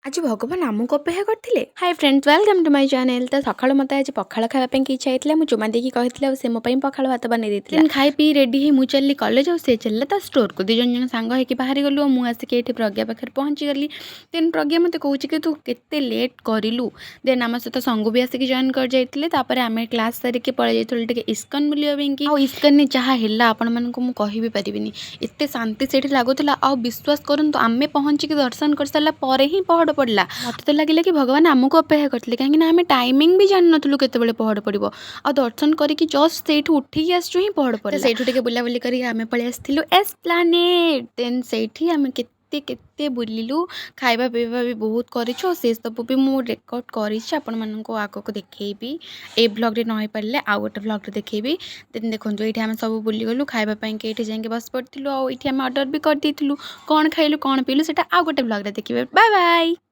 ଆଜି ଭଗବାନ ଆମକୁ ଅପେକ୍ଷା କରିଥିଲେ। Hi friends, welcome to my channel. ତ ସକାଳୁ ମୋତେ ଆଜି ପଖାଳ ଖାଇବା ପାଇଁ ଇଚ୍ଛା ହେଇଥିଲା। ମୁଁ ଚୁମା ଦେଇକି କହିଥିଲି ଆଉ ସେ ମୋ ପାଇଁ ପଖାଳ ଭାତ ବନେଇ ଦେଇଥିଲା। ଦେନ୍ ଖାଇ ପିଇ ରେଡ଼ି ହେଇ ମୁଁ ଚାଲିଲି କଲେଜ ଆଉ ସେ ଚାଲିଲା ତା ଷ୍ଟୋରକୁ। ଦୁଇ ଜଣ ଜଣ ସାଙ୍ଗ ହେଇକି ବାହାରି ଗଲୁ ଆଉ ମୁଁ ଆସିକି ଏଇଠି ପ୍ରଜ୍ଞା ପାଖରେ ପହଞ୍ଚିଗଲି। ଦେନ୍ ପ୍ରଜ୍ଞା ମୋତେ କହୁଛି କି ତୁ କେତେ ଲେଟ୍ କରିଲୁ। ଦେନ୍ ଆମ ସହିତ ସଙ୍ଗୁ ବି ଆସିକି ଜଏନ୍ କରିଯାଇଥିଲେ। ତାପରେ ଆମେ କ୍ଲାସ୍ ସାରିକି ପଳେଇ ଯାଇଥିଲୁ ଟିକେ ଇସ୍କନ ବୁଲିବା ପାଇଁକି। ଆଉ ଇସ୍କନରେ ଯାହା ହେଲା, ଆପଣମାନଙ୍କୁ ମୁଁ କହିବି ପାରିବିନି। ଏତେ ଶାନ୍ତି ସେଇଠି ଲାଗୁଥିଲା। ଆଉ ବିଶ୍ୱାସ କରନ୍ତୁ, ଆମେ ପହଞ୍ଚିକି ଦର୍ଶନ କରିସାରିଲା ପରେ ହିଁ ପହଡ଼ ପଡ଼ିଲା। ମୋତେ ତ ଲାଗିଲା କି ଭଗବାନ ଆମକୁ ଅପେକ୍ଷା କରିଥିଲେ, କାହିଁକିନା ଆମେ ଟାଇମିଂ ବି ଜାଣିନଥିଲୁ କେତେବେଳେ ପହଡ଼ ପଡ଼ିବ। ଆଉ ଦର୍ଶନ କରିକି ଜଷ୍ଟ ସେଇଠୁ ଉଠିକି ଆସିଛୁ ହିଁ ପହଡ଼ ପଡ଼ିଲା। ସେଇଠୁ ଟିକେ ବୁଲାବୁଲି କରିକି ଆମେ ପଳେଇ ଆସିଥିଲୁ ଏସ୍ପ୍ଲାନେଡ୍। ଦେନ୍ ସେଇଠି ଆମେ କେତେ କେତେ ବୁଲିଲୁ, ଖାଇବା ପିଇବା ବି ବହୁତ କରିଛୁ। ଆଉ ସେସବୁ ବି ମୁଁ ରେକର୍ଡ଼ କରିଛି, ଆପଣମାନଙ୍କୁ ଆଗକୁ ଦେଖେଇବି। ଏଇ ଭ୍ଲଗ୍ରେ ନ ହେଇପାରିଲେ ଆଉ ଗୋଟେ ଭ୍ଲଗ୍ରେ ଦେଖେଇବି। ଦେନ୍ ଦେଖନ୍ତୁ, ଏଇଠି ଆମେ ସବୁ ବୁଲିଗଲୁ। ଖାଇବା ପାଇଁକି ଏଇଠି ଯାଇକି ବସି ପଡ଼ିଥିଲୁ ଆଉ ଏଇଠି ଆମେ ଅର୍ଡ଼ର ବି କରିଦେଇଥିଲୁ। କ'ଣ ଖାଇଲୁ, କ'ଣ ପିଇଲୁ, ସେଇଟା ଆଉ ଗୋଟେ ଭ୍ଲଗ୍ରେ ଦେଖିବେ। Bye bye.